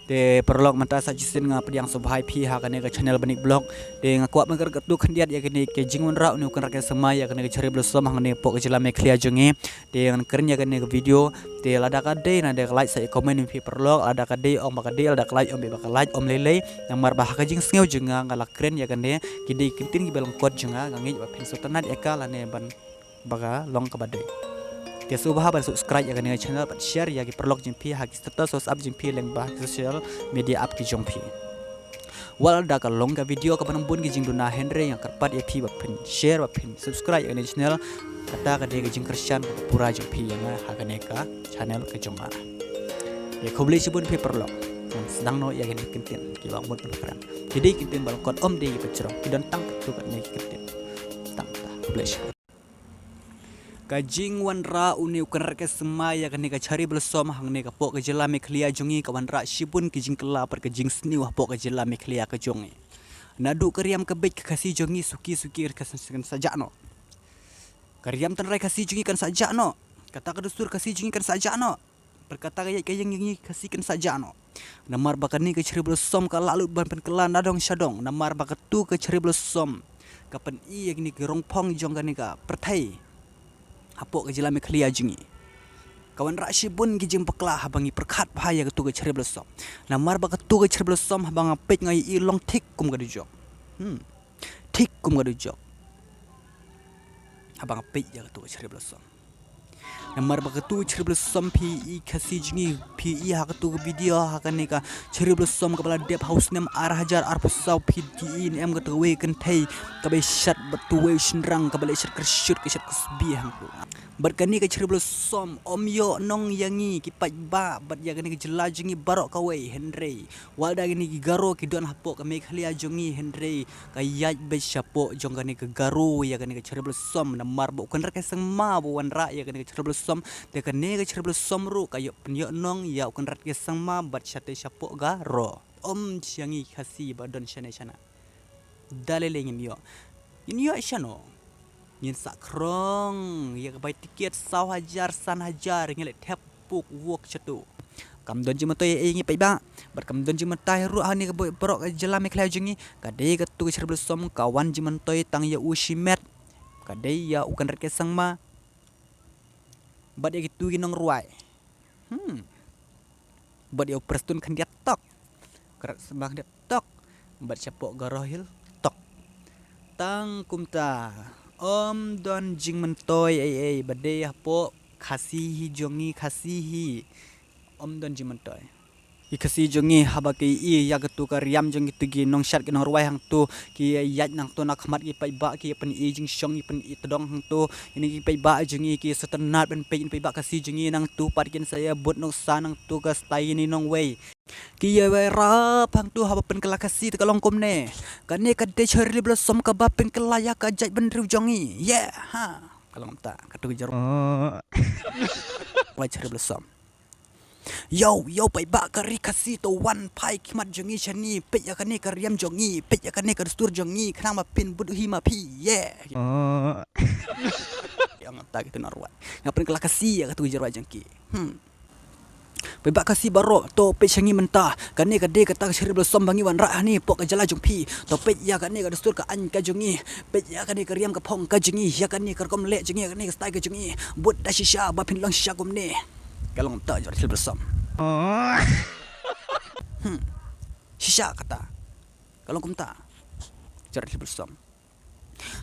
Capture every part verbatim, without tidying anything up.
Te paralok, mynta sa shisien nga pdiang sngewbha ïa phi ha kane ka channel Banik Vlog. Te nga kwah ban kyrkhu khyndiat ïa kane ka jingwanrah une u Kynrad K. Sangma ïa kane ka Cherry Blossom hangne hapoh ka jylla Meghalaya jong ngi. Te ngan kren ïa kane ka video. Te lada ka dei, ngan da ka like, sa ïa comment ïa phi paralok. Lada ka dei, ong ba ka dei, lada ka like, ong ba ka like, ym lei lei. Namar ba ha ka jingsngew jong nga, nga la kren ïa kane, ki dei ki ktien kiba lyngkot jong nga, nga ngeit ba phin sngewtynnat ïa ka lane ban ba ka long kaba dei. Te sngewbha ban subscribe ïa kane ka channel bad share ïa ki paralok jong phi ha ki status WhatsApp jong phi lyngba social media app ki jong phi. Wat lada ka long ka video kaba nang bun ki jingduna, hynrei nga kyrpad ïa phi ba phin share, ba phin subscribe ïa kane ka channel. Kata ka dei ka jingkyrshan kaba pura jong phi ïa nga ha kane ka channel ka jong nga. Te khublei shibun phi paralok. Ngan sdang noh ïa kine ki ktien kiba mut ban kren. Ki dei ki ktien ba lyngkot, ym dei kiba jrong. Ki don tang katto katne ki ktien. Tang katto. Khublei shibun. Ka jingwanrah une u Kynrad K. Sangma ïa kane ka Cherry Blossom hangne hapoh ka jylla Meghalaya jong ngi, ka wanrah shibun ki jingkylla bad ka jingsniew hapoh ka jylla Meghalaya ka jong ngi. Naduh ka riam ka beit ka Khasi jong ngi suki suki kan sa jah noh. Ka riam tynrai Khasi jong ngi kan sa jah noh. Kata ka dustur Khasi jong ngi kan sa jah noh. Bad kata ka ïaid ka ïeng jong ngi Khasi kan sa jah noh. Namar ba kane ka Cherry Blossom ka lah lut ban pynkylla na dong sha dong. Namar ba katu ka Cherry Blossom ka pyni ïa kine ki rongphong jong kane ka pyrthei hapoh ka jylla Meghalaya jong ngi. Ka wanrah shibun ki jingbakla haba ngi pyrkhat bha ïa katu ka Cherry Blossom. Namar ba katu ka Cherry Blossom haba nga peit nga ïohi long thik kum ka dujok. Hmm. Thik kum ka dujok. Haba nga peit ïa katu ka Cherry Blossom. Namar ba katu ka Cherry Blossom phi i Khasi jong ngi, phi i ha katu ka video ha kane ka Cherry Blossom kaba la dep ha u snem ar hajar arphew saw, phi i ne em katu kawei ka kynthei kaba shad bad uwei u shynrang kaba leh shad kyrshut ka shad kusbi hangtu. Bad kane ka Cherry Blossom ym ïoh nong ïa ngi ki paidbah bad ïa kane ka jylla jong ngi baroh kawei, hynrei wat lada kine ki Garo ki don hapoh ka Meghalaya jong ngi, hynrei ka ïaid beit shapoh jong kane ka Garo ïa kane ka Cherry Blossom, namar ba u Kynrad K. Sangma ba wanrah ïa kane ka Cherry Blossom. Te kane ka Cherry Blossom ruh ka ïoh pynïoh nong ïa u Kynrad K. Sangma bad shatei shapoh Garo. Ym sha ngi Khasi ba don shane shana. Da lei lei ngin ïoh. Ngin ïoh shano? Ngin sah khrong ïa ka bai tiket saw hajar san hajar, ngin leh thep puk wok shatu. Kam don jingmyntoi ei ei ngi paidbah. Bad kam don jingmyntoi ruh ha kane ka bo-, baroh ka jylla Meghalaya jong ngi. Ka dei katu ka Cherry Blossom ka wan jingmyntoi tang ïa u shimet. Ka dei ïa u Kynrad K. Sangma. Bad ïa kitu ki nongrwai. Hmm. Bad ïa u Prestone khyndiat tok. Kynrad Sangma khyndiat tok. Bad shapoh Garo Hills tok. Tang kumta. Ym don jingmyntoi ei ei ba dei hapoh Khasi hi jong ngi, Khasi hi. Ym don jingmyntoi. Ki Khasi jong ngi haba ki i ïa katu ka riam jong kitu ki nongshad ki nongrwai hangtu, ki ïaid nangtu na khmat ki paidbah, ki pyni jingshong, ki pyni tdong hangtu. Kine ki paidbah jong ngi ki sngewtynnat ban peit, paidbah Khasi jong ngi nangtu pat kin sa ïa bud nuksa nangtu ka style kine nongwei. Ki ïa wei rap hangtu haba pynkylla Khasi te ka long kumne. Kane ka dei Cherry Blossom kaba pynkylla ïa ka jaitbynriew jong ngi. Yeah, ha. Ka long kumta, katu ka jarum. Wei Cherry Blossom. Ïoh, ïoh, paidbah ka ri Khasi to wan phai khmat jong ngi shane, peit ïa kane ka riam jong ngi, peit ïa kane ka dustur jong ngi, khnang ba phin bud hi ma phi, yeah. Ïa nga ta kitu na ruat. Nga pynkylla Khasi ïa katu ka jarum jong ki. Hmm. Paidbah Khasi baroh, to peit sha ngi mynta. Kane ka dei kata ka Cherry Blossom ba ngi wanrah hangne hapoh ka jylla jong phi. To peit ïa kane ka dustur ka aiñ ka jong ngi. Peit ïa kane ka riam ka phong ka jong ngi, ïa kane ka rukom leh jong ngi, ïa kane ka style ka jong ngi. Bud da shisha ba phin long shisha kumne. Ka long kumta Cherry Blossom. Hmm. Shisha kata. Ka long kumta Cherry Blossom.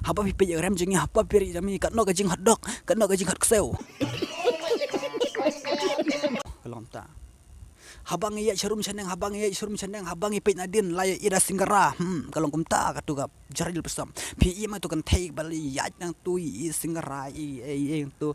Haba phi peit ïa ka riam jong ngi, haba phi ri jong ngi, katno ka jingkhot dok, katno ka jingkhot ksew. Ka long kumta. Haba ngi ïaid sharum shaneng, haba ngi ïaid sharum shaneng, haba ngi peit nadien la ïa i da Singara. Hmm, ka long kumta katu ka Cherry Blossom. Phi i ma tu kynthei ba la ïaid nangtu i Singara i, i, i tu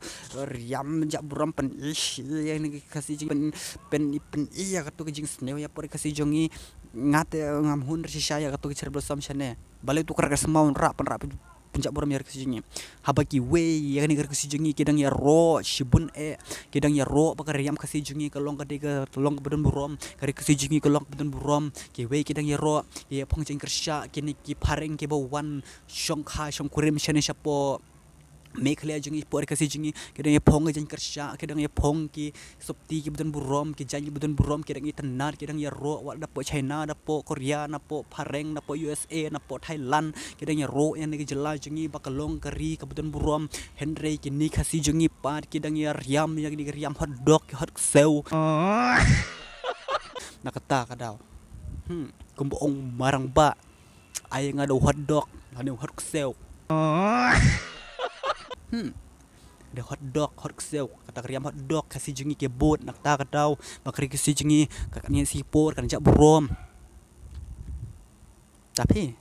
riam jait burom pyni ïa kane ka Khasi jong ngi, pyni, pyni ïa katu ka jingsniew ïa pdeng Khasi jong ngi. Nga te ngam hun shisha ïa katu ka Cherry Blossom shane. Balei tu ka Kynrad K. Sangma wanrah, pynrah pyn-, pynjah burom ïa ka Khasi jong ngi. Haba kiwei ïa kane ka Khasi jong ngi ki dang ïaroh shibun eh. Ki dang ïaroh ba ka riam Khasi jong ngi ka long ka dei ka long kaba don burom. Ka ri Khasi jong ngi ka long kaba don burom. Kiwei ki dang ïaroh, ki ïa phong jingkyrshan, kine ki phareng kiba wan shongkha shongkurim shane shapoh Meghalaya jong ngi, pud Khasi jong ngi, ki dang ïa phong ki jaiñ kyrshah, ki dang ïa phong ki sopti kiba don burom, ki jaiñ kiba don burom, ki dang ïa tynnad, ki dang ïa roh, wat da pud China, da pud Korea, da pud Phareng, da pud U S A, da pud Thailand, ki dang ïa roh ïa kine ki jylla jong ngi ba ka long ka ri kaba don burom. Hynrei kine ki Khasi jong ngi pat ki dang ïa riam ïa kine ki riam hot dog, hot ksew. Na kata ka daw, hmm, kumba ong u marang bah, ai nga da u hot dog lane u hot ksew. Hmm. Da hot dog, hot ksew, kata ka riam hot dog, Khasi jong ngi ki bud. Na kata ka daw ba ka ri Khasi jong ngi ka, kan ïa sipor, kan jah burom. Tapi